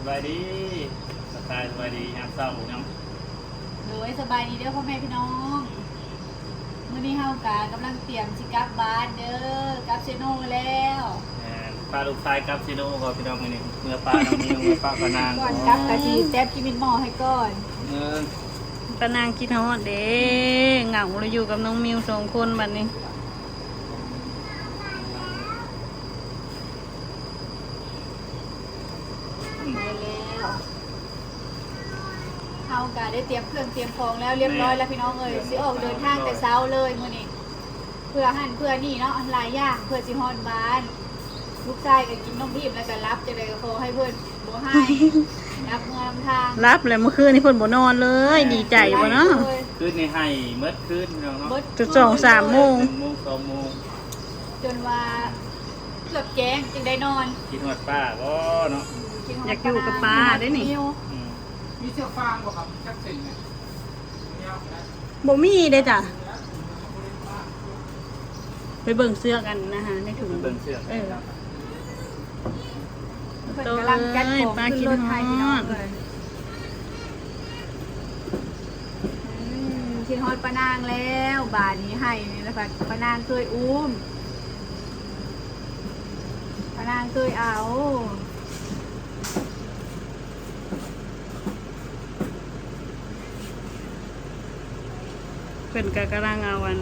ສະບາຍດີ ທັກທາຍສະບາຍດີຍາມເຊົ້ານຳ. ໂດຍ ສະບາຍດີເດີພໍ່ແມ່ພີ່ນ້ອງ. ມື້ນີ້ເຮົາກະກຳລັງຕຽມຊິກັບບ້ານເດີ ກັບເຊໂນແລ້ວ. ແມ່ນ ພາລູກຊາຍກັບເຊໂນກ່ອນພີ່ນ້ອງ. ມື້ນີ້ເມືອປ້ານ້ອງມິວ ເມືອປ້າປ້ານາງ ກ່ອນກັບກະຊິແຕະຂີ້ໝິດໝໍ້ໃຫ້ກ່ອນ. ເອີ ປ້ານາງຄິດຮອດເດ້ ເຫງົາເລີຍ ຢູ່ກັບນ້ອງມິວສອງຄົນບັດນີ້. ໄດ້ແລ້ວ ເຮົາກະໄດ້ຕຽມເຄື່ອງຕຽມຂອງແລ້ວຮຽບຮ້ອຍແລ້ວ ແມ່ນ ພີ່ນ້ອງເອີຍ. ແມ່ນ ຊິອອກເດີນທາງແຕ່ເຊົ້າເລີຍມື້ນີ້ ເພື່ອຫັ້ນເພື່ອນີ້ເນາະ ຫຼາຍຢ່າງ ເພື່ອຊິຮອດບ້ານ. ລູກຊາຍກະກິນນົມອີ່ມແລ້ວກະຫຼັບ ຈັ່ງໃດກະຂໍໃຫ້ເພິ່ນບໍ່ໄຫ້ ຫຼັບເມືອນຳທາງ. ຫຼັບແລ້ວ ມື້ຄືນນີ້ເພິ່ນບໍ່ນອນເລີຍ. ແມ່ນ ດີໃຈບໍ່ເນາະ? ຄືນນີ້ໄຫ້ໝົດຄືນພີ່ນ້ອງເນາະ ຈົນສອງສາມໂມງ ໜຶ່ງໂມງ ສອງໂມງ ຈົນວ່າ ເກືອບແຈ້ງຈຶ່ງໄດ້ນອນ. ຄິດຮອດປ້າບໍ່ເນາະ? ອືມ ຄິດຮອດ ຢາກຢູ່ກັບປ້າເດ້ນີ້. ອືມ ມີເຊືອກຟາງບໍ່ຄັບ ຈັກເສັ້ນນີ້? ບໍ່ມີເດ້ຈ້ະ. ໄປເບິ່ງເຊືອກກັນນະຮະ ໃນຖົງ ໄປເບິ່ງເຊືອກ. ເອີ ເພິ່ນກຳລັງຈັດຂອງຂຶ້ນລົດໃຫ້ພີ່ນ້ອງເອີຍ. ອືມ ຄິດຮອດປ້ານາງແລ້ວ ບາດນີ້ໃຫ້ແລ້ວ ປ້ານາງຊ່ວຍອຸ້ມ ປ້ານາງຊ່ວຍເອົາ. ເພິ່ນກະກຳລັງເອົາອັນ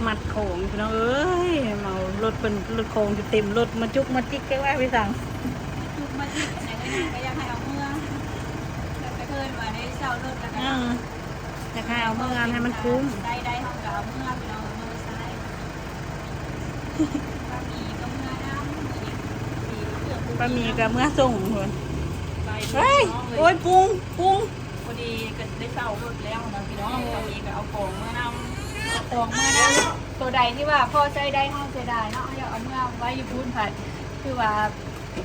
ມັດຂອງພີ່ນ້ອງເອີຍ. ເມົາລົດເພິ່ນ ລົດຂອງຢູ່ເຕັມລົດ ມາຈຸກມາຈິກແກວ່າໄປສັງ ຈຸກມາຈິກ. ອັນໃດກໍຢາກໃຫ້ເອົາເມືອ ແຕ່ເພິ່ນວ່າໄດ້ເຊົ່າລົດແລ້ວກະ ເອີ ຢາກໃຫ້ເອົາເມືອໃຫ້ມັນຄຸ້ມ. ໄດ້ ໄດ້ເຮົາກະເອົາເມືອພີ່ນ້ອງ ເອົາເມືອໃຊ້. ປ້າໝີກໍເມືອນຳ ປ້າໝີກໍເມືອສົ່ງພຸ້ນ. ເຮີ້ຍ ໂອ້ຍ ປຸງ ປຸງ. ພໍດີກໍໄດ້ເຊົ່າລົດແລ້ວນະພີ່ນ້ອງ ເຮົາເອງກໍເອົາຂອງເມືອນຳ ເອົາຂອງເມືອນຳ. ໂຕໃດທີ່ວ່າພໍໃຊ້ໄດ້ ເຮົາເສຍດາຍເນາະ ເຮົາຢາກເອົາເມືອໄວ້ຢູ່ພຸ້ນ ພັດຄືວ່າ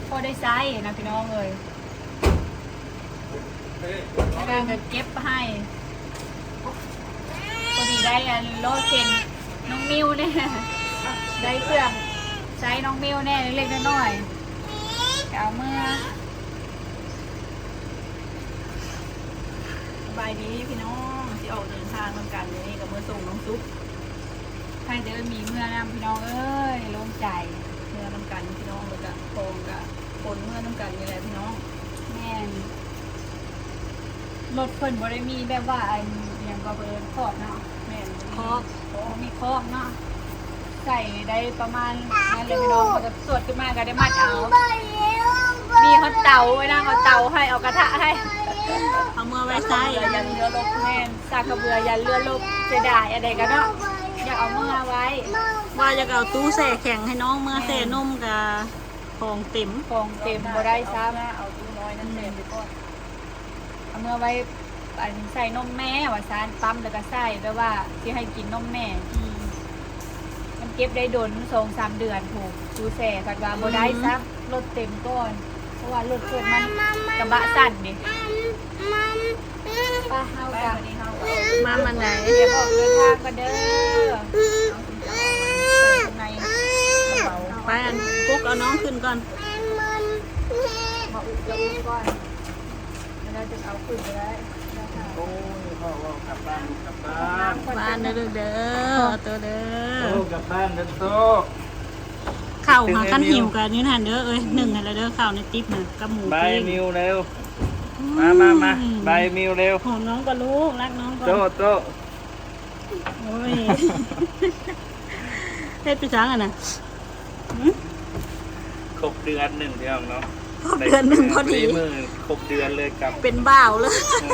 ພໍໄດ້ໃຊ້ນະພີ່ນ້ອງເອີຍ. ແລ້ວກໍເກັບໃຫ້ ພໍດີໄດ້ອັນລໍ້ເຂັນນ້ອງມິວແດ່ ໄດ້ເຄື່ອງໃຊ້ນ້ອງມິວແດ່ ເລັກໆນ້ອຍໆ ກໍເອົາເມືອ. ສະບາຍດີພີ່ນ້ອງ ຊິອອກເດີນທາງນຳກັນ ມື້ນີ້ກໍມາສົ່ງນ້ອງສຸກ ໃຫ້ເດີມີເມືອນຳພີ່ນ້ອງເອີຍ ໂລ່ງໃຈ ເມືອນຳກັນພີ່ນ້ອງ ແລ້ວກະຂອງກະຂົນເມືອນຳກັນນີ້ແຫຼະພີ່ນ້ອງ. ແມ່ນ ລົດເພິ່ນບໍ່ໄດ້ມີແບບວ່າ ອັນ ຫຍັງກໍເອີ້ນຄອກເນາະ. ແມ່ນ ຄອກ ບໍ່ມີຄອກເນາະ ໃສ່ໄດ້ປະມານນັ້ນແຫຼະພີ່ນ້ອງ ແລ້ວກໍສວດຂຶ້ນມາກໍໄດ້ມັດເອົາ. ມີຮອດເຕົາ ໄວ້ນາງເອົາເຕົາໃຫ້ ເອົາກະທະໃຫ້ ເອົາເມືອໄວ້ໃຊ້ ຢ່າເຫຼືອລົບ. ແມ່ນ ສາກກະເບືອຢ່າເຫຼືອລົບ ເສຍດາຍ ອັນໃດກໍເນາະ ຢາກເອົາເມືອໄວ້ ວ່າຢາກເອົາຕູ້ແຊ່ແຂງໃຫ້ນ້ອງເມືອແຊ່ນົມ ກະຂອງເຕັມ ຂອງເຕັມ ບໍ່ໄດ້ຊ້ຳ ເອົາຕູ້ນ້ອຍນັ້ນແຊ່ໄປກ່ອນ ເອົາເມືອໄວ້ ອັນ ໃສ່ນົມແມ່ວ່າຊັ້ນ ປ້ຳແລ້ວກໍໃສ່ ແບບວ່າຊິໃຫ້ກິນນົມແມ່. ອືມ ມັນເກັບໄດ້ດົນ ສອງສາມເດືອນພຸ້ນ ຕູ້ແຊ່ ພັດວ່າບໍ່ໄດ້ຊ້ຳ ອືມ ລົດເຕັມກ່ອນ ເພາະວ່າລົດເພິ່ນມັນກະບະສັ້ນເດ້. ໄປ ເຮົາກະ ມາມັນໃດ ດຽວອອກເດີນທາງກັນເດີ. ໄປ ອັນ ປຸກເອົານ້ອງຂຶ້ນກ່ອນ ມາອຸກກັບລູກກ່ອນ ແລ້ວຈຶ່ງເອົາຂຶ້ນກໍໄດ້. ໂອ້ຍ ເວົ້າ ເວົ້າກັບບ້ານ ກັບບ້ານ ບ້ານເດີລູກເດີ ໂຕເດີ ໂຕກັບບ້ານເດີໂຕ. ເຂົ້າຫາ ຄັນຫິວກໍຢູ່ຫັ້ນເດີເອີຍ ໜຶ້ງໃຫ້ແລ້ວເດີ ເຂົ້າໃນຕິບນະ ກັບໝູ ບາຍມິວເລັວ ມາ ມາ ມາ ບາຍມິວເລັວ. ຫອມນ້ອງກ່ອນລູກ ລັກນ້ອງກ່ອນ ໂຕ ໂຕ. ໂອ້ຍ ເຮັດໄປສັງອັນນະ ຫື? ຄົບເດືອນໜຶ່ງພີ່ນ້ອງເນາະ ຄົບເດືອນໜຶ່ງພໍດີ ມື້ຄົບເດືອນເລີຍກັບ ເປັນບ່າວເລີຍ ເອີ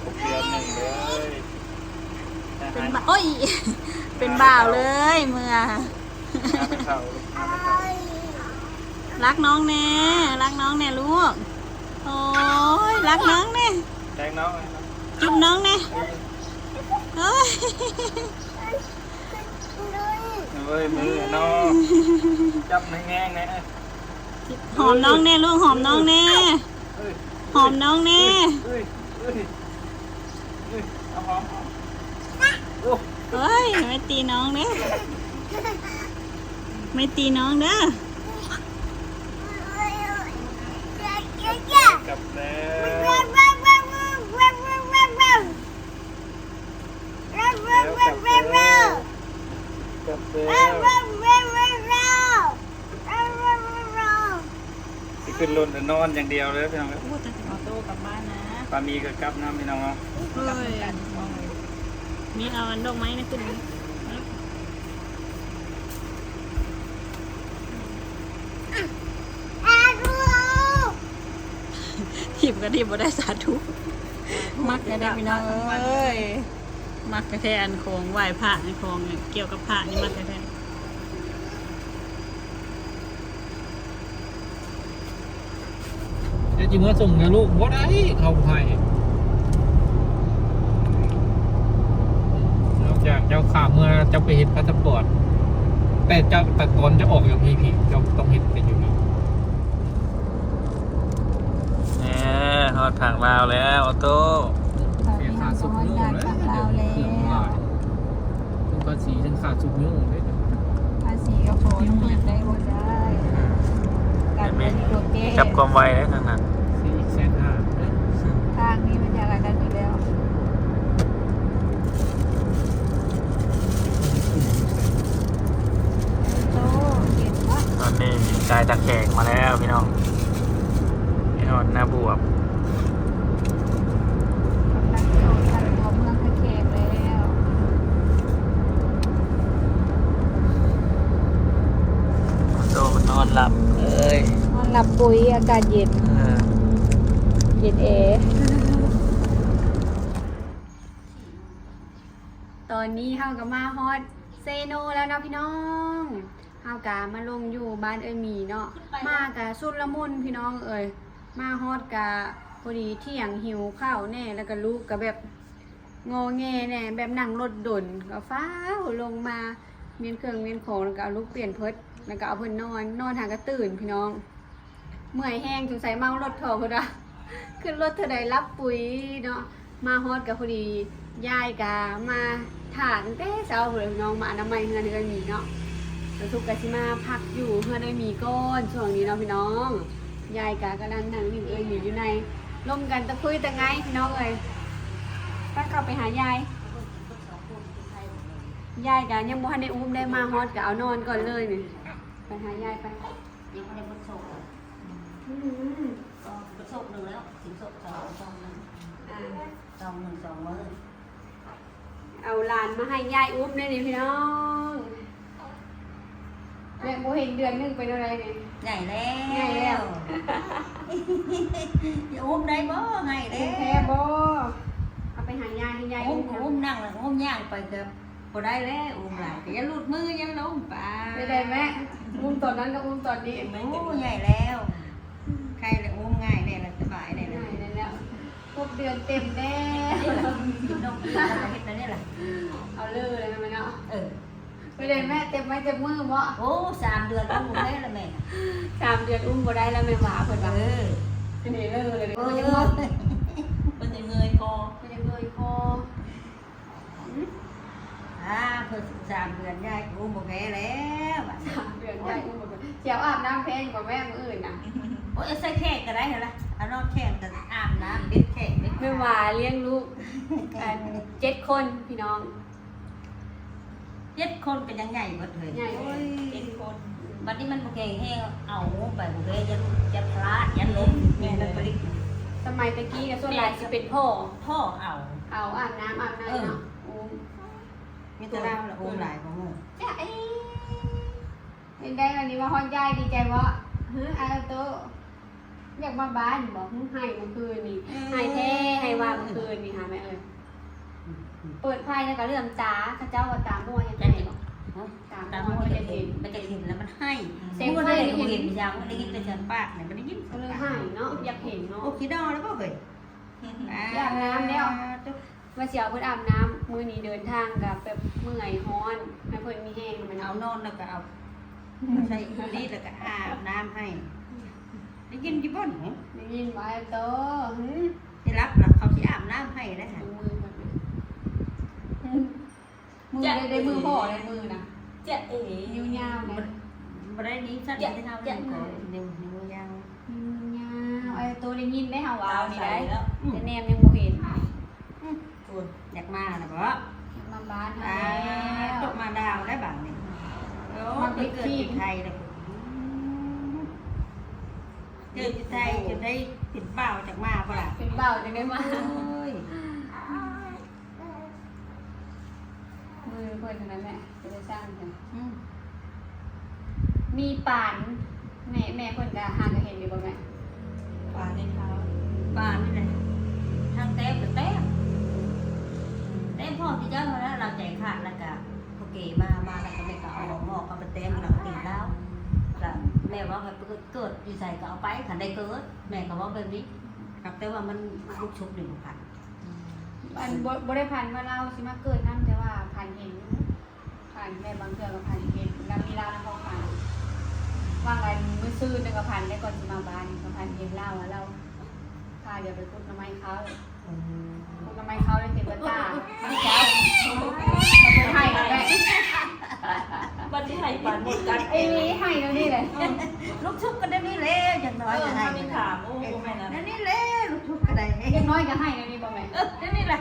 ຄົບເດືອນໜຶ່ງເລີຍ ເປັນບ່າວ ໂອ້ຍ ເປັນບ່າວເລີຍ ເມື່ອ ຫາໄປເຂົ້າ ຫາໄປເຂົ້າ ລັກນ້ອງແນ່ ລັກນ້ອງແນ່ລູກ ໂອ້ຍ ລັກນ້ອງແນ່ ແກງນ້ອງ ຈຸບນ້ອງແນ່ ເອີຍ ໂອ້ຍ ເອີຍ ມືເນາະ ຈັບແຮງໆແນ່ ຫອມນ້ອງແນ່ລູກ ຫອມນ້ອງແນ່ ເອີຍ ຫອມນ້ອງແນ່ ເອີຍ ເອີຍ ເອີຍ ເອົາຫອມ ໂອ້ ເອີຍ ໄມ່ຕີນ້ອງເດີ້ ໄມ່ຕີນ້ອງເດີ້. ຂຶ້ນລົດນອນຢ່າງດຽວເລີຍພີ່ນ້ອງເອີຍ. ໂອ້ ແຕ່ຊິເອົາໂຕກັບບ້ານນະ. ປາມີກໍກັບນຳພີ່ນ້ອງເນາະ. ໂອ້ຍ ກັບນຳກັນພີ່ນ້ອງເອີຍ. ມີເອົາອັນດອກໄມ້ນະຂຶ້ນ. ຖີບກໍຖີບບໍ່ໄດ້ ສາທຸ. ມັກແທ້ໆ ພີ່ນ້ອງເອີຍ. ມັກແທ້ໆ ອັນຂອງໄຫວ້ພະ ອັນຂອງກ່ຽວກັບພະນີ້ມັກແທ້ໆ. ເຈົ້າຊິເມືອສົ່ງນະລູກ ບໍ່ໄດ້ ເຂົາບໍ່ໃຫ້. ນອກຈາກເຈົ້າຂ້າເມືອ ເຈົ້າໄປເຮັດພາສະປອດ ແຕ່ເຈົ້າ ແຕ່ຕອນເຈົ້າອອກຈາກພີພີ ເຈົ້າຕ້ອງເຮັດແຕ່ຢູ່ນີ້. ແນ່ ຮອດພາກລາວແລ້ວ ອອໂຕ້. ເສຍຄ່າຊຸກຍູ້ແລ້ວ ເຄື່ອງຫຼາຍ ທັງພາສີ ທັງຄ່າຊຸກຍູ້ເດ້. ພາສີກໍຂໍອະນຸມັດໄດ້ບໍ່ໄດ້ ການເງິນຕົວແກ້ ມີກັບຄວາມໄວເດ້ທາງນັ້ນ ສີ່ແສນຫ້າ. ທາງນີ້ມັນຢາກກັນຢູ່ແລ້ວ. ໂຕ ເຢັນວະ. ຕອນນີ້ກາຍຕາແຂງມາແລ້ວພີ່ນ້ອງ ໄປຮອດນາບວບ. ກຳລັງຈອດທາງຕົວເມືອງທ່າແຂກແລ້ວ. ໂຕ ນອນຫຼັບເລີຍ ນອນຫຼັບປຸຍ ອາກາດເຢັນ ເອີ ເຢັນແອ. ຕອນນີ້ເຮົາກໍມາຮອດເຊໂນແລ້ວເນາະພີ່ນ້ອງ. ເຮົາກະມາລົງຢູ່ບ້ານເອື້ອຍໝີເນາະ. ມາກະຊຸນລະມຸນພີ່ນ້ອງເອີຍ. ມາຮອດກະພໍດີທ່ຽງ ຫິວເຂົ້າແດ່ ແລ້ວກະລູກກະແບບງໍແງແດ່ ແບບນັ່ງລົດດົນ ກະຟ້າວລົງມາ ມ້ຽນເຄື່ອງມ້ຽນຂອງ ແລ້ວກະເອົາລູກປ່ຽນເພິດ ແລ້ວກະເອົາເພິ່ນນອນ ນອນຫາກະຕື່ນພີ່ນ້ອງ. ເມື່ອຍແຮງ ສົງໄສເມົາລົດທໍ່ເພິ່ນວ່າ ຂຶ້ນລົດເທື່ອໃດຫຼັບປຸຍເນາະ. ມາຮອດກະພໍດີ ຍາຍກະມາຖ້າຕັ້ງແຕ່ເຊົ້າພຸ້ນແຫຼະພີ່ນ້ອງ ມາອະນາໄມເຮືອນເອື້ອຍໝີເນາະ. ສາທຸກະຊິມາພັກຢູ່ເຮືອນເອື້ອຍໝີກ່ອນຊ່ວງນີ້ເນາະພີ່ນ້ອງ. ຍາຍກະກຳລັງນັ່ງຫຼິ້ນເອື້ອຍໝີຢູ່ໃນ ລົມກັນຕະຄຸຍຕະໄງພີ່ນ້ອງເອີຍ. ໄປ ເຂົ້າໄປຫາຍາຍ. ຍາຍກະຍັງບໍ່ທັນໄດ້ອຸ້ມເດ້ ມາຮອດກະເອົານອນກ່ອນເລີຍນີ້. ໄປຫາຍາຍໄປ. ຍັງບໍ່ໄດ້ບົດສົບ. ອືມ ກໍບົດສົບໜຶ່ງແລ້ວ ສິນສົບສອງ ສອງໜຶ່ງ ອ່າ ສອງໜຶ່ງ ສອງມື້. ເອົາຫຼານມາໃຫ້ຍາຍອຸ້ມແດ່ນີ້ພີ່ນ້ອງ. ແລະ ບໍ່ເຫັນເດືອນໜຶ່ງເປັນແນວໃດນີ້? ໃຫຍ່ແລ້ວ ໃຫຍ່ແລ້ວ. ຈະອຸ້ມໄດ້ບໍ່? ໃຫຍ່ແລ້ວ. ອຸ້ມແທ້ບໍ່? ເອົາໄປຫາຍາຍ ໃຫ້ຍາຍອຸ້ມ. ອຸ້ມ ອຸ້ມນັ່ງ ອຸ້ມຍ່າງໄປກໍ ບໍ່ໄດ້ແລ້ວ ອຸ້ມຫຼາຍກໍຢ່າຫຼຸດມື ຢ່າລົງປາ. ໄດ້ໄດ້ແມ່ ອຸ້ມຕອນນັ້ນກໍອຸ້ມຕອນນີ້. ໂອ້ ໃຫຍ່ແລ້ວ ໄຄແລ້ວ ອຸ້ມງ່າຍແດ່ລະ ສະບາຍແດ່ລະ ງ່າຍແດ່ແລ້ວ. ຄົບເດືອນເຕັມແດ່ ກິນນົມກິນແລ້ວກໍເຮັດແນວນີ້ລະ ເອົາເລີຍແມ່ນບໍ່ເນາະ. ເອີ ໄປໄດ້ແມ່ ເຕັມໄມ້ເຕັມມືບໍ່? ໂອ້ ສາມເດືອນອຸ້ມບໍ່ໄດ້ລະແມ່ ສາມເດືອນອຸ້ມບໍ່ໄດ້ລະແມ່ວ່າ ເພິ່ນວ່າ. ເອີ ເພິ່ນເລີຍ ເພິ່ນຈະເມື່ອຍຄໍ ເພິ່ນຈະເມື່ອຍຄໍ. ອືມ ອ່າ ເພິ່ນສາມເດືອນຍາຍອຸ້ມບໍ່ແພ້ແລ້ວ. ສາມເດືອນຍາຍອຸ້ມບໍ່ແພ້ ຊິເອົາອາບນ້ຳແພ້ຢູ່ບໍ່ແມ່ ມື້ອື່ນນະ? ໂອ້ຍ ໃສ່ແຂນກໍໄດ້ຫັ້ນລະ ເອົານອນແຂນກໍອາບນ້ຳ ເປັນແຂນເປັນ ແມ່ວ່າລ້ຽງລູກ ອັນ ເຈັດຄົນພີ່ນ້ອງ ເຈັດຄົນກໍຍັງໃຫຍ່ເບິດເລີຍ. ໃຫຍ່ ໂອ້ຍ ເຈັດຄົນ. ບັດນີ້ມັນບໍ່ແຂງແຮງ ເອົາໄປບໍ່ແພ້ ຢ້ານ ຢ້ານພະລາດ ຢ້ານລົ້ມ. ແມ່ນ ແມ່ນ ສະໄໝແຕ່ກີ້ກໍສ່ວນຫຼາຍຊິເປັນພໍ່ ພໍ່ເອົາ ເອົາອາບນ້ຳອາບໃນເນາະ. ໂອ້ ມີແຕ່ລາວລະໂອມຫຼາຍກວ່າໝູ່. ຈ້າເອ ເປັນໃດວັນນີ້ມາຮອດຍາຍດີໃຈບໍ່? ຫື ອາໂຕ ຢາກມາບ້ານບໍ່? ຫື ໄຫ້ມື້ຄືນນີ້ ເອີ ໄຫ້ແທ້ໄຫ້ວ່າມື້ຄືນນີ້ຫາແມ່ເອີຍ. ເປີດໄຟແລ້ວກໍເຫຼືອມຕາ ເຂົາເຈົ້າວ່າຕາມົວ ຢາກໄຫ້ບໍ່? ຮະ? ຕາມົວ ຕາມົວ ມັນຢາກເຫັນ ມັນຢາກເຫັນແລ້ວມັນໄຫ້. ເສຍງໄຟນີ້ເຫັນ ບໍ່ໄດ້ເຫັນຫຍັງ ໄດ້ຍິນແຕ່ສຽງປາກນີ້ ບໍ່ໄດ້ຍິນ. ກໍເລີຍໄຫ້ເນາະ ຢາກເຫັນເນາະ. ໂອ້ ຂີ້ດອກແລ້ວບໍ່ເຮີ້ຍ? ອາ ອາບນ້ຳແລ້ວ ວ່າຊິເອົາເພິ່ນອາບນ້ຳ. ມື້ນີ້ເດີນທາງກໍແບບເມື່ອຍ ຮ້ອນ ໃຫ້ເພິ່ນມີແຮງ. ມັນເອົານອນແລ້ວກໍເອົາໃສ່ນີ້ ແລ້ວກໍອາບນ້ຳໃຫ້. ໄດ້ຍິນຢູ່ບໍ່? ໄດ້ຍິນບໍ່ອ້າຍໂຕ? ຫື ຊິຫຼັບລະ ເຂົາຊິອາບນ້ຳໃຫ້ໄດ໋. ມື ມືໄດ້ ໄດ້ມືພໍ່ໄດ້ມືນະ. ຈະເອ ຍາວໆ ນະ ບໍ່ ບໍ່ໄດ້ນີ້ ສັ້ນ ຈະ ຍາວ ຈະ ຍາວ ຍາວ. ອ້າຍໂຕໄດ້ຍິນໄດ໋ ເຮົາເວົ້ານີ້ໄດ໋ ແຕ່ແນມຍັງບໍ່ເຫັນ. ອືມ ພຸ້ນ ຢາກມາລະບໍ? ຢາກມາບ້ານເຮົາແລ້ວ ຕົກມາດາວໄດ້ບາດນີ້. ໂອ້ ມາເປັນເກີດເປັນໄທແລ້ວ. ອືມ ຢ ຢູ່ໄທຈົນໄດ້ເປັນບ່າວຈັກມາບໍ່ລະ? ເປັນບ່າວຈັ່ງໄດ້ມາ. ໂອ້ຍ ມືເພິ່ນນັ້ນແຫຼະ ເປັນໄດ້ຊ່າງເພິ່ນ. ອືມ ມີປານ ແມ່ ແມ່ເພິ່ນກະຫາກະເຫັນຢູ່ບໍ່ແມ່? ປານໃນເທົາ ປານນີ້ແຫຼະ ທາງແຕ້ມກະແຕ້ມ ແຕ້ມພ້ອມທີ່ເຈົ້າຫັ້ນລະ. ລາວໃຈຂາດລະກະ ເຂົາເກມາ ມາລະກະແມ່ກະເອົາໝອກເອົາໄປແຕ້ມລະກະຕີລາວ. ລະແມ່ເວົ້າໃຫ້ເກີດ ເກີດຢູ່ໃສກະເອົາໄປ ຄັນໄດ້ເກີດ ແມ່ກະເວົ້າແບບນີ້. ຫາກແຕ່ວ່າມັນລຸກຊຸກນີ້ບໍ່ພັນ ອັນ ບໍ່ ບໍ່ໄດ້ພັນວ່າລາວຊິມາເກີດນຳ ແຕ່ວ່າພັນເຫັນຢູ່ ພັນແບບບາງເທື່ອກະພັນເຫັນ ລະມີລາວໃນຄວາມຝັນ. ວ່າງອັນມື້ຊືນນີ້ກະພັນໄດ້ ກ່ອນຊິມາບ້ານນີ້ກະພັນເຫັນລາວວ່າລາວພາດຽວໄປຂຸດໜໍ່ໄມ້ເຂົ້າ. ອືມ ປູກໜໍ່ໄມ້ເຂົ້າໄດ້ເຕັມກະຕ່າ ເຈົ້າ ເພິ່ນໃຫ້ແຫຼະ ບັດນີ້ໃຫ້ປານໝົດກັນ ອີ່ຫຼີ ໃຫ້ແນວນີ້ແຫຼະ. ເອີ ລຸກຊຸກກະແນວນີ້ແຫຼະ ຢ່າງໜ້ອຍກະໃຫ້ ເອີ ເຮົາໄດ້ຖາມ ໂອ້ ບໍ່ແມ່ນນະ ແນວນີ້ແຫຼະ ລຸກຊຸກກະໄດ້ ຢ່າງໜ້ອຍກະໃຫ້ແນວນີ້ບໍ່ແມ່? ເອີ ແນວນີ້ແຫຼະ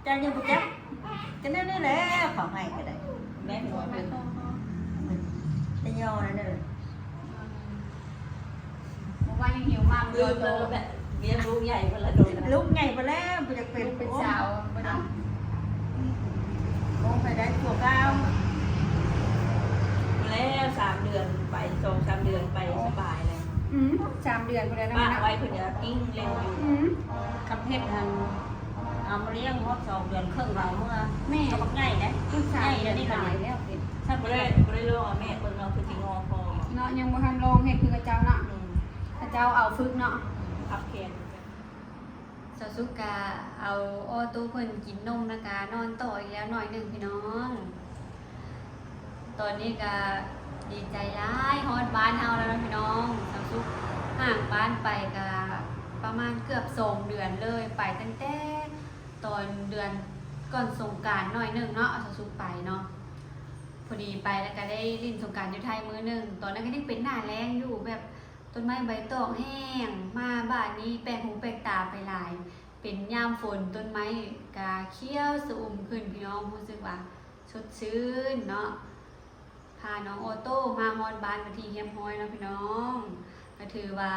ເຈົ້າຍັງບໍ່ຈັກ ກະແນວນີ້ແຫຼະ ເຂົາໃຫ້ກະໄດ້ ແມ່ນບໍ່? ແຕ່ຍໍນັ້ນເດີ. ເມື່ອວານຍັງຫິວມາກ ລືມແລ້ວແບບ ລ້ຽງລູກໃຫຍ່ພຸ້ນລະ ລູກໃຫຍ່ພຸ້ນແລ້ວ ບໍ່ຢາກເປັນ ລູກເປັນສາວບໍ່ໄດ້ ໂອ້ ໄປໄດ້ຜົວເກົ່າ ແລ້ວສາມເດືອນໄປ ສອງສາມເດືອນໄປ ສະບາຍແລ້ວ. ອືມ ສາມເດືອນພຸ້ນແລ້ວນະ ປະໄວ້ເພິ່ນກະກິ້ງເຫຼັ້ນຢູ່. ອືມ ຄັນເຮັດຫັ້ນ ເອົາມາລ້ຽງຮອດສອງເດືອນເຄິ່ງ ເອົາເມືອ ແມ່ ກະບັກໃຫຍ່ເດ້ ໃຫຍ່ດຽວນີ້ກະຫຼາຍແລ້ວ ບໍ່ໄດ້ ບໍ່ໄດ້ລອງເອົາແມ່ເບິ່ງເນາະ ຄືຊິງໍຄໍເນາະ ຍັງບໍ່ທັນລອງເຮັດຄືເຂົາເຈົ້າເນາະ. ອືມ ເຂົາເຈົ້າເອົາຝຶກເນາະ ພັບແຂນ. ສາວສຸກກະເອົາອໍໂຕ້ເພິ່ນກິນນົມ ລະກະນອນຕໍ່ອີກແລ້ວໜ້ອຍໜຶ່ງພີ່ນ້ອງ. ຕອນນີ້ກະດີໃຈຫຼາຍ ຮອດບ້ານເຮົາແລ້ວເນາະພີ່ນ້ອງ. ສາວສຸກຫ່າງບ້ານໄປກະປະມານເກືອບສອງເດືອນເລີຍ ໄປຕັ້ງແຕ່ຕອນເດືອນກ່ອນສົງການໜ້ອຍໜຶ່ງເນາະ ສາວສຸກໄປເນາະ. ພໍດີໄປລະກະໄດ້ຫຼິ້ນສົງການຢູ່ໄທມື້ໜຶ່ງ ຕອນນັ້ນກະຍັງເປັນໜ້າແລ້ງຢູ່ ແບບຕົ້ນໄມ້ໃບຕອງແຫ້ງ ມາບາດນີ້ແປກຫູແປກຕາໄປຫຼາຍ ເປັນຍາມຝົນ ຕົ້ນໄມ້ກະຂຽວຊະອຸ່ມຂຶ້ນພີ່ນ້ອງ ຮູ້ສຶກວ່າ ສົດຊື່ນເນາະ. ພານ້ອງອໍໂຕ້ມາຮອດບ້ານເປັນທີ່ຮຽບຮ້ອຍແລ້ວພີ່ນ້ອງ ກະຖືວ່າ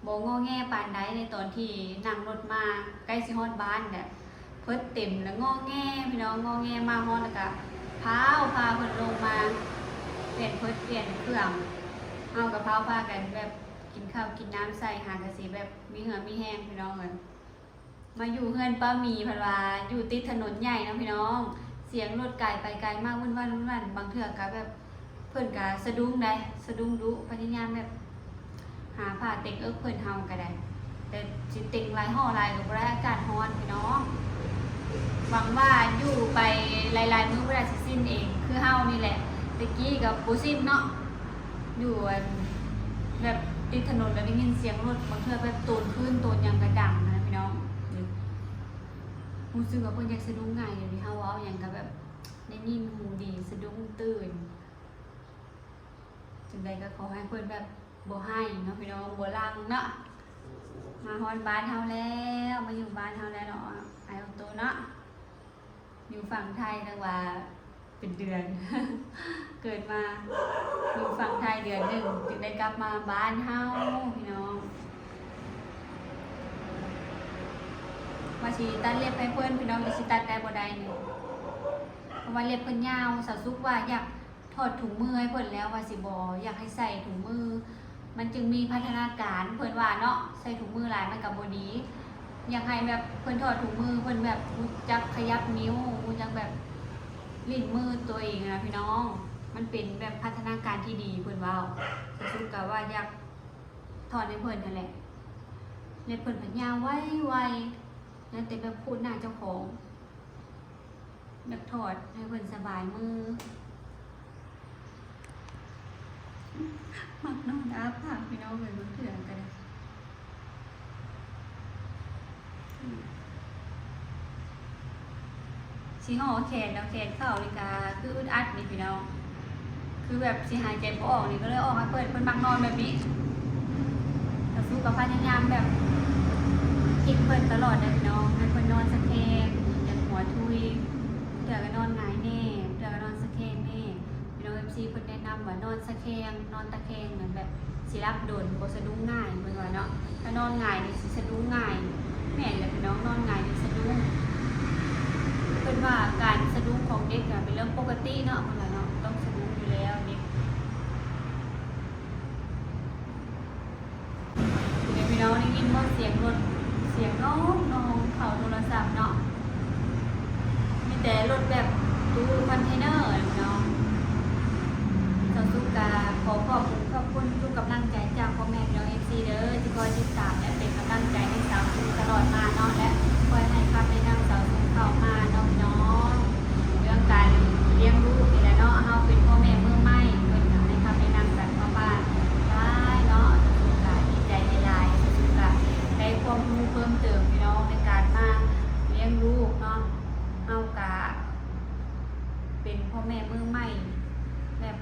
ບໍ່ງໍແງປານໃດ ໃນຕອນທີ່ນັ່ງລົດມາໃກ້ຊິຮອດບ້ານແຫຼະ ເພິດເຕັມລະງໍແງພີ່ນ້ອງ ງໍແງ ມາຮອດລະກະພ້າວພາເພິ່ນລົງມາປ່ຽນເພິດປ່ຽນເຄື່ອງ ເຮົາກະພ້າວພາກັນແບບກິນເຂົ້າກິນນ້ຳໃສ່ ຫາກະຊິແບບມີເຫື່ອມີແຮງພີ່ນ້ອງເອີຍ. ມາຢູ່ເຮືອນປ້າໝີ ເພິ່ນວ່າຢູ່ຕິດຖະໜົນໃຫຍ່ເນາະພີ່ນ້ອງ ສຽງລົດກາຍໄປກາຍມາວຸ້ນວານວຸ້ນວານ ບາງເທື່ອກະແບບເພິ່ນກະສະດຸ້ງໃດ໋ ສະດຸ້ງດຸ ພະຍາຍາມແບບຫາຜ້າເຕັງເອິກເພິ່ນ ເຮົາກະໄດ້ ແຕ່ຊິເຕັງຫຼາຍຫໍ່ຫຼາຍກະບໍ່ໄດ້ ອາກາດຮ້ອນພີ່ນ້ອງ. ຫວັງວ່າຢູ່ໄປຫຼາຍໆມື້ພຸ້ນລະຊິຊິນເອງ ຄືເຮົານີ້ແຫຼະ ແຕ່ກີ້ກະບໍ່ຊິນເນາະ. ຢູ່ອັນແບບຕິດຖະໜົນ ແລ້ວໄດ້ຍິນສຽງລົດ ບາງເທື່ອແບບໂຕນຟືນໂຕນຫຍັງກະດັງຫັ້ນນະພີ່ນ້ອງ. ຮູ້ສຶກວ່າເພິ່ນຢາກສະດຸ້ງງ່າຍ ດຽວນີ້ເຮົາເວົ້າຫຍັງກະແບບໄດ້ຍິນຫູດີ ສະດຸ້ງຕື່ນ. ຈັ່ງໃດກະຂໍໃຫ້ເພິ່ນແບບບໍ່ໄຫ້ເນາະພີ່ນ້ອງ ບໍ່ຫຼັ່ງເນາະ. ມາຮອດບ້ານເຮົາແລ້ວ ມາຢູ່ບ້ານເຮົາແລ້ວເນາະ ອ້າຍອໍໂຕ້ເນາະ. ຢູ່ຝັ່ງໄທຕັ້ງວ່າເປັນເດືອນ ເກີດມາຢູ່ຝັ່ງໄທເດືອນໜຶ່ງ ຈຶ່ງໄດ້ກັບມາບ້ານເຮົາພີ່ນ້ອງ. ວ່າຊິຕັດເລັບໃຫ້ເພິ່ນ ພີ່ນ້ອງ ກະຊິຕັດໄດ້ບໍ່ໄດ້ນີ້ ເພາະວ່າເລັບເພິ່ນຍາວ. ສາວສຸກວ່າຢາກ ຖອດຖົງມືໃຫ້ເພິ່ນແລ້ວ ວ່າຊິບໍ່ຢາກໃຫ້ໃສ່ຖົງມື ມັນຈຶ່ງມີພັດທະນາການ ເພິ່ນວ່າເນາະ ໃສ່ຖົງມືຫຼາຍມັນກະບໍ່ດີ. ຢາກໃຫ້ແບບເພິ່ນຖອດຖົງມື ເພິ່ນແບບຮູ້ຈັກຂະຫຍັບນິ້ວ ຮູ້ຈັກແບບຫຼິ້ນມືໂຕເອງຫັ້ນນະພີ່ນ້ອງ ມັນເປັນແບບພັດທະນາການທີ່ດີ ເພິ່ນເວົ້າ. ສາວສຸກກະວ່າຢາກຖອດໃຫ້ເພິ່ນຫັ້ນແຫຼະ ແລະເພິ່ນພັດຍາວໄວໆ ຍັງແຕ່ແບບຂູດໜ້າເຈົ້າຂອງ. ຢາກຖອດໃຫ້ເພິ່ນສະບາຍມື. ມັກນອນອ້າປາກພີ່ນ້ອງເອີຍ ບາງເທື່ອກະໄດ້ ຊິຫໍ່ແຂນເອົາແຂນເຂົ້ານີ້ກະຄືອຶດອັດນີ້ພີ່ນ້ອງ. ຄືແບບຊິຫາຍໃຈບໍ່ອອກນີ້ ກະເລີຍອອກໃຫ້ເພິ່ນ ເພິ່ນມັກນອນແບບນີ້. ກະສູ້ກະພະຍາຍາມແບບ ເຮັດເພິ່ນຕະຫຼອດເດີພີ່ນ້ອງ ໃຫ້ເພິ່ນນອນສະແຄງ ຢ່າຫົວທຸຍ ເທື່ອກະນອນຫງາຍແນ່ ເທື່ອກະນອນສະແຄງແນ່. ພີ່ນ້ອງເອັຟຊີ ເພິ່ນແນະນຳວ່ານອນສະແຄງ ນອນຕະແຄງ ແບບ ຊິຫຼັບດົນ ບໍ່ສະດຸ້ງງ່າຍ ເພິ່ນວ່າເນາະ. ຖ້ານອນຫງາຍນີ້ຊິສະດຸ້ງງ່າຍ. ແມ່ນແຫຼະພີ່ນ້ອງ, ນອນຫງາຍນີ້ສະດຸ້ງ. ເພິ່ນວ່າການສະດຸ້ງຂອງເດັກນະເປັນເລື່ອງປົກກະຕິເນາະ ເພິ່ນວ່າເນາະ, ຕ້ອງສະດຸ້ງຢູ່ແລ້ວເດັກ. ເດີພີ່ນ້ອງ ໄດ້ຍິນບໍ່ ສຽງລົດ ສຽງນ້ອງໆ ເຂົ້າໂທລະສັບເນາະ. ມີແຕ່ລົດແບບຕູ້ຄອນເທນເນີພີ່ນ້ອງ. ສາວສຸກກະຂໍຂອບຄຸນ ຂອບຄຸນທຸກກຳລັງໃຈຈາກພໍ່ແມ່ພີ່ນ້ອງເອັຟຊີເດີ ທີ່ຄອຍຕິດຕາມ ແລະ ເປັນກຳລັງໃຈໃຫ້ສາວສຸກຕະຫຼອດມາເນາະ ແລະ ຄອຍໃຫ້ຄຳແນະນຳສາວສຸກເຂົ້າມາເນາະພີ່ນ້ອງ. ເລື່ອງການລ້ຽງລູກນີ້ແຫຼະເນາະ, ເຮົາເປັນພໍ່ແມ່ມືໃໝ່ ເພິ່ນກະໃຫ້ຄຳແນະນຳກັນເຂົ້າມາຫຼາຍເນາະ. ສາວສຸກກະດີໃຈຫຼາຍໆ, ສາວສຸກກະໄດ້ຄວາມຮູ້ເພີ່ມເຕີມພີ່ນ້ອງ ໃນການມາລ້ຽງລູກເນາະ. ເຮົາກະເປັນພໍ່ແມ່ມືໃໝ່ ແບບ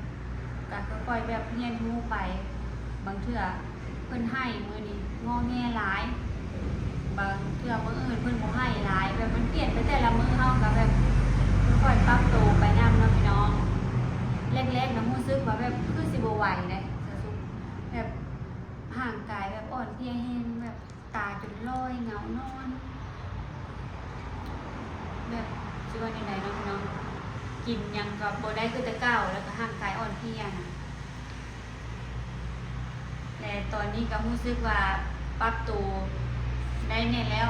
ກະຄ່ອຍໆ ແບບຮຽນຮູ້ໄປ. ບາງເທື່ອເພິ່ນໄຫ້ມື້ນີ້ງໍແງຫຼາຍ, ບາງເທື່ອມື້ອື່ນເພິ່ນບໍ່ໄຫ້ຫຼາຍ, ແບບມັນປ່ຽນໄປແຕ່ລະມື້, ເຮົາກະແບບຄ່ອຍໆ ປັບໂຕໄປນຳເນາະພີ່ນ້ອງ. ແລກໆນະຮູ້ສຶກວ່າແບບຄືຊິບໍ່ໄຫວເດ້ ສາວສຸກ, ແບບຮ່າງກາຍແບບອ່ອນເພຍແຮງ ແບບ ຕາຈົນລອຍ ເຫງົານອນ ແບບ ຊິວ່າແນວໃດເນາະພີ່ນ້ອງ, ກິນຫຍັງກໍບໍ່ໄດ້ຄືແຕ່ເກົ່າ ແລ້ວກໍຮ່າງກາຍອ່ອນເພຍນະ. ແລະ ຕອນນີ້ກໍຮູ້ສຶກວ່າປັບໂຕໄດ້ແດ່ແລ້ວ,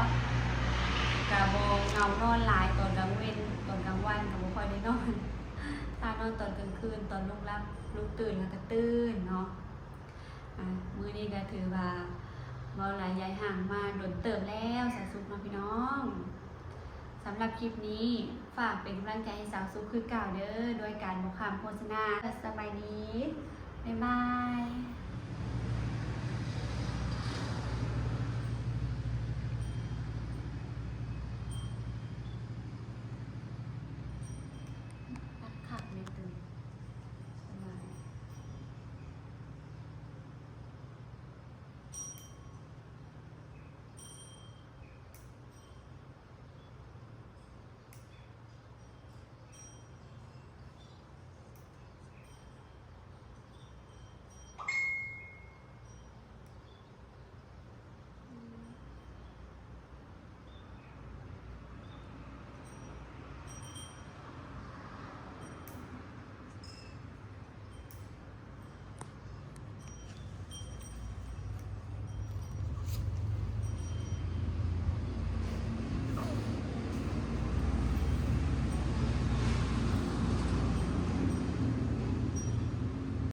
ກໍບໍ່ເຫງົານອນຫຼາຍຕອນກາງເວັນ, ຕອນກາງວັນກໍບໍ່ຄ່ອຍໄດ້ນອນ, ຖ້ານອນຕອນກາງຄືນ ຕອນລູກຫຼັບ ລູກຕື່ນແລ້ວກໍຕື່ນເນາະ. ອາ ມື້ນີ້ກໍຖືວ່າເວົ້າຫຼາຍຢາຍຫ່າງມາດົນເຕີບແລ້ວ ສາວສຸກເນາະພີ່ນ້ອງ. ສຳລັບຄລິບນີ້ ຝາກເປັນກຳລັງໃຈໃຫ້ສາວສຸກຄືເກົ່າເດີ ດ້ວຍການບໍ່ຂ້າມໂຄສະນາ. ສະບາຍດີ ບາຍບາຍ.